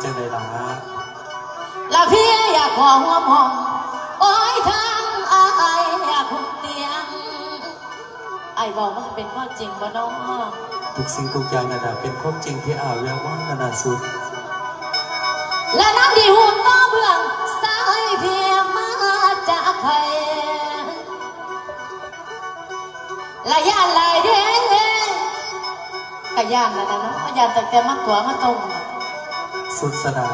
ຈັ່ງໃດລະ? ລະເພຍຢາກຂໍຮ່ວມຫ້ອງ ໂອ້ຍ ທາງອ້າຍຢາກຫົກຕຽງ. ອ້າຍເວົ້າມາເປັນຄວາມຈິງບໍ່ນໍ? ທຸກສິ່ງທຸກຢ່າງນັ້ນນະ ເປັນຄວາມຈິງທີ່ອ້າຍແວວວາຍນັ້ນນະສຸດ. ລະນາງໄດ້ຫຸ້ມຕໍ່ເບື້ອງຊ້າຍເພຍມາຈາກໃຜ ລະຢ້ານຫຼາຍເດ້ ກະຢ້ານລະນະເນາະ ຢ້ານຕັ້ງແຕ່ມາຕົວະມາຕົ້ມ. ສຸດສະດາ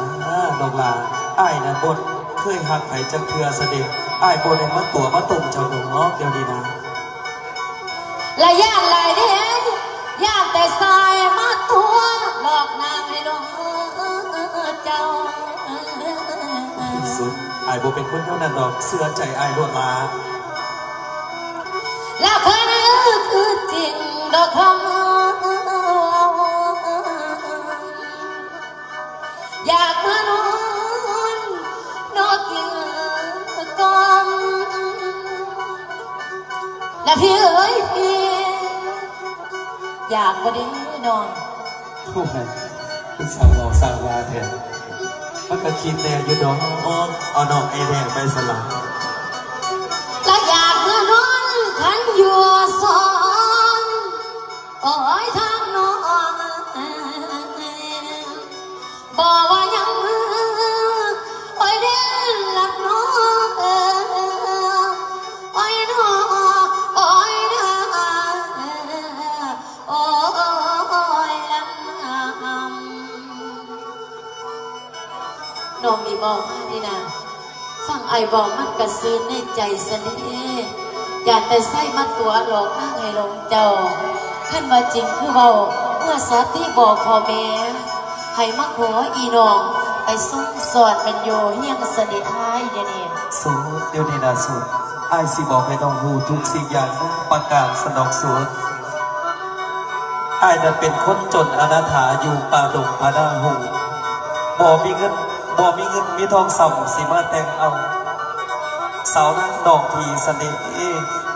ນ້ອງຫຼ້າ ອ້າຍນະບໍ່ເຄີຍຮັກໃຜຈັກເທື່ອຊະເດ ອ້າຍບໍ່ໄດ້ມາຕົວະມາຕົ້ມເຈົ້າດອກດຽວນີ້ນະ. ລະຢ້ານຫຼາຍເດ້ ຢ້ານແຕ່ຊາຍມາຕົວະຫຼອກນາງໃຫ້ຫຼົງເຈົ້າ. ສຸດ ອ້າຍບໍ່ເປັນຄົນແນວນັ້ນດອກ ເຊື່ອໃຈອ້າຍໂລດລະ. ລະເຂີນຄືຈິງດອກຄຳ ຢາກມານອນນອກກິນກ່ອນ ລະພີ່ເອີຍ ພີ່ຢາກບໍ່ເດ້ນ້ອງ? ໂອ້ໂຫ ເປັນຊ່າງເວົ້າຊ່າງວ່າແທ້ ມັນກະຄິດແນ່ຢູ່ດອກ ເອົານ້ອງໄອ້ແດງໄປຊັ້ນລະ. ລະຢາກມານອນຄັນຢູ່ສອນ ໂອ້ຍ ທາງນ້ອງ ບໍ່ວ່າຫຍັງ ໂອ້ຍ ເດ້ລັກນ້ອງ ໂອ້ຍ ນ້ອງ ໂອ້ຍ ນາ ໂອ້ຍ ລະນາ. ນ້ອງນີ້ເວົ້າມານີ້ນະ ຟັງອ້າຍເວົ້າມັນກະຊື່ນໃນໃຈຊະເດ ຢ້ານແຕ່ຊາຍມາຕົວະຫຼອກນາງໃຫ້ຫຼົງເຈົ້າ. ຄັນວ່າຈິງຄືເວົ້າ ເມື່ອຊາດນີ້ບອກພໍ່ແມ່ ໃຫ້ມາຂໍອີນ້ອງໄປຊົມສອນແມ່ນຢູ່ຮຽງຊະເດອ້າຍດຽວນີ້. ສຸດ ດຽວນີ້ນະສຸດ ອ້າຍຊິບອກໃຫ້ນ້ອງຮູ້ທຸກສິ່ງຢ່າງນາປະການຊັ້ນດອກສຸດ. ອ້າຍນັ້ນເປັນຄົນຈົນອະນາຖາຢູ່ປ່າດົງພະນາຫຸງ ບໍ່ມີເງິນ ບໍ່ມີເງິນມີທອງສ່ຳຊິມາແຕ່ງເອົາສາວນາງນ້ອງພີ່ຊັ້ນເດ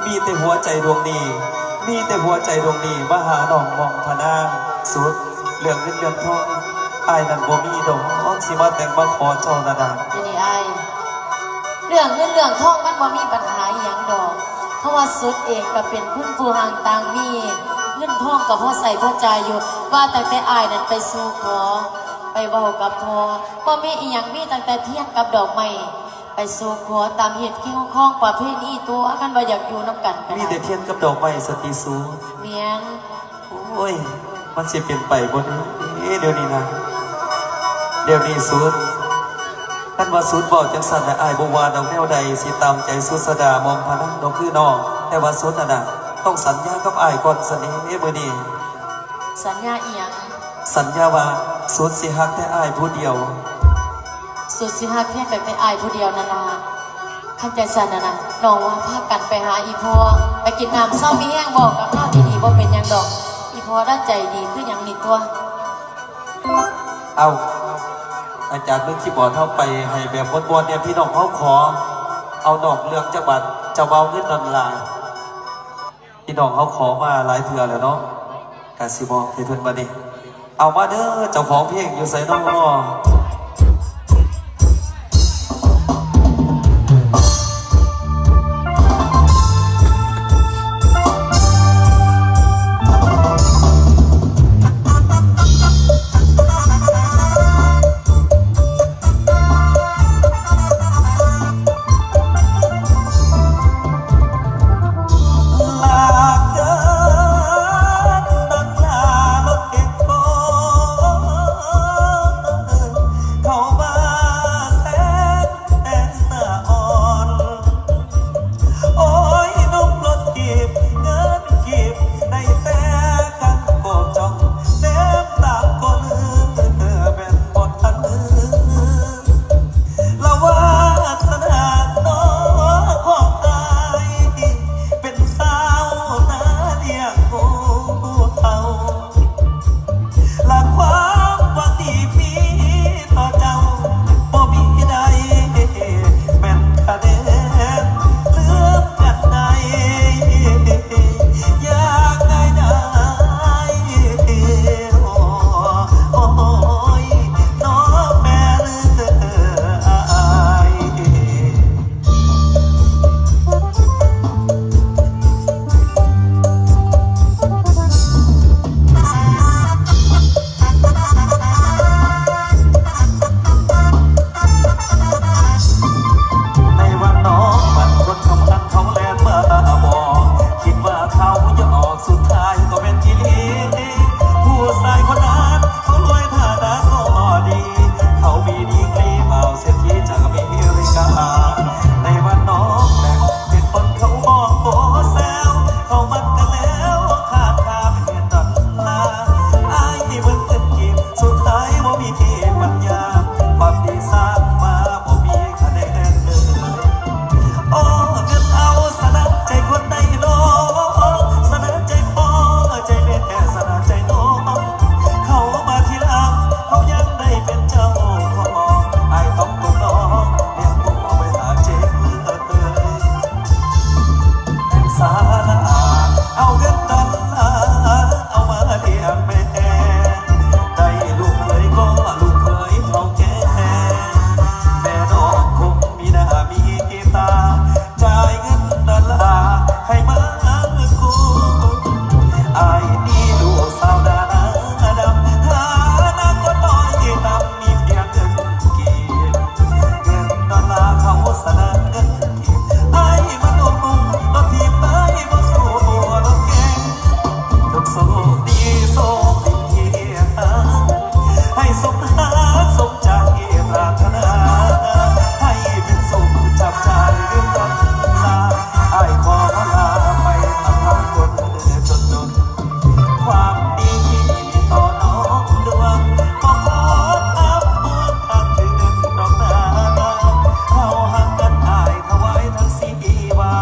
ມີແຕ່ຫົວໃຈດວງນີ້ ມີແຕ່ຫົວໃຈດວງນີ້ມາຫານ້ອງມອງພະນາງ. ສຸດ ເລື່ອງເງິນເລື່ອງທອງ ອ້າຍນັ້ນບໍ່ມີດອກ ຊິມາແຕ່ງມາຂໍເຈົ້ານະນາງ. ດຽວນີ້ອ້າຍ ເລື່ອງເງິນເລື່ອງທອງມັນບໍ່ມີບັນຫາອີ່ຫຍັງດອກ ເພາະວ່າສຸດເອງກະເປັນຄົນຜູ້ຫ່າງຕ່າງມີ ເງິນທອງກະພໍໃຊ້ພໍຈ່າຍຢູ່. ວ່າຕັ້ງແຕ່ອ້າຍນັ້ນໄປສູ່ຂໍ ໄປເວົ້າກັບພໍ່ ບໍ່ມີອີ່ຫຍັງ ມີຕັ້ງແຕ່ທຽນກັບດອກໄມ້ ໄປສູ່ຂໍຕາມຮີດຄິວຄອງປະເພນີຕົວະ ຄັນວ່າຢາກຢູ່ນຳກັນກະໄດ້. ມີແຕ່ທຽນກັບດອກໄມ້ຊັ້ນຕິສຸດ? ແມ່ນ. ໂອ້ຍ ມັນຊິເປັນໄປບໍ່ເດ ດຽວນີ້ນະ ດຽວນີ້ສຸດ. ຄັນວ່າສຸດເວົ້າຈັ່ງຊັ້ນນະ ອ້າຍບໍ່ວ່າດອກແນວໃດ ຊິຕາມໃຈສຸດສະດາມອງພະນາງດອກຄືນ້ອງ. ແຕ່ວ່າສຸດຫັ້ນນະ ຕ້ອງສັນຍາກັບອ້າຍກ່ອນຊັ້ນເດມື້ນີ້. ສັນຍາອີ່ຫຍັງ? ສັນຍາວ່າສຸດຊິຮັກແຕ່ອ້າຍຜູ້ດຽວ. ສຸດຊິຮັກພຽງແຕ່ອ້າຍຜູ້ດຽວນັ້ນລະ. ຄັນຈັ່ງຊັ້ນນະ ນ້ອງວ່າພາກັນໄປຫາອີ່ພໍ່ ໄປກິນນ້ຳເຊົາມີແຮງ ເວົ້າກັບລາວດີໆ ບໍ່ເປັນຫຍັງດອກ. ອີ່ພໍ່ລາວໃຈດີຄືຫຍັງນີ້ຕົວະ. ເອົ້າ ອາຈານມືຄີບອດ ເຮົາໄປໃຫ້ແບບມ່ວນໆແດ່ ພີ່ນ້ອງເຮົາຂໍ ເອົານອກເລື່ອງຈັກບາດ ເຈົ້າເວົ້າເງິນນັ້ນລະ. ພີ່ນ້ອງເຮົາຂໍມາຫຼາຍເທື່ອແລ້ວເນາະ ກະຊິມອບໃຫ້ເພິ່ນບາດນີ້. ເອົາມາເດີ ເຈົ້າຂອງເພງຢູ່ໃສນໍ? ສະນາເງິນ ອ້າຍມານຸ່ງ ລົດຖີບອ້າຍບໍ່ສູ້ລົດເກັງ ທຸກໂຊກດີໂຊກດີ ໃຫ້ສົມຫາງສົມໃຈປາດຖະໜາ ໃຫ້ເປັນສຸກຈັບໃຈກັນລາ ອ້າຍຂໍລາໄປອຳລາຄົນຈົນຈົນ ຄວາມດີຕໍ່ນ້ອງດວງ ຂໍຂອບຄຸນທາງເດີນດອກນາ ເຮົາຮັກກັນອ້າຍຖວາຍທັງຊີວາ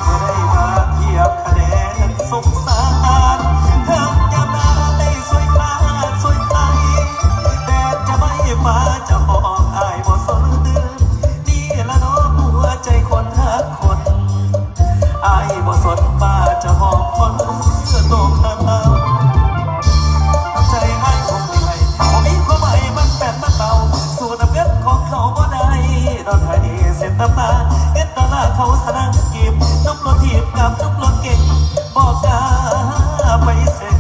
ບໍ່ໄດ້ວ່າທຽບຄະແນນສົງສານ ເຖິງຍາມນາໄດ້ຊ່ວຍຂ້າຊ່ວຍໄພ ແດດຈະໄໝ້ຟ້າຈະຮ້ອງອ້າຍບໍ່ສົນ ນີ້ລະເນາະຫົວໃຈຄົນຮັກຄົນ ອ້າຍບໍ່ສົນວ່າຈະຮອດຄົນຕົກເອົາ ໃຈອ້າຍຄົງໄດ້ ບໍ່ມີຄວາມໝາຍມັນແປນມັນເບົາ ສູ້ນ້ຳເງິນຂອງເຂົາບໍ່ໄດ້ ດອນໄຫ້ເສັດນ້ຳຕາ ເງິນດອນລາເຂົາສະໜັ່ງກີບ ໜຸ່ມລົດຖີບກັບໜຸ່ມລົດເກັງ ບໍ່ກ້າໄປເສັນ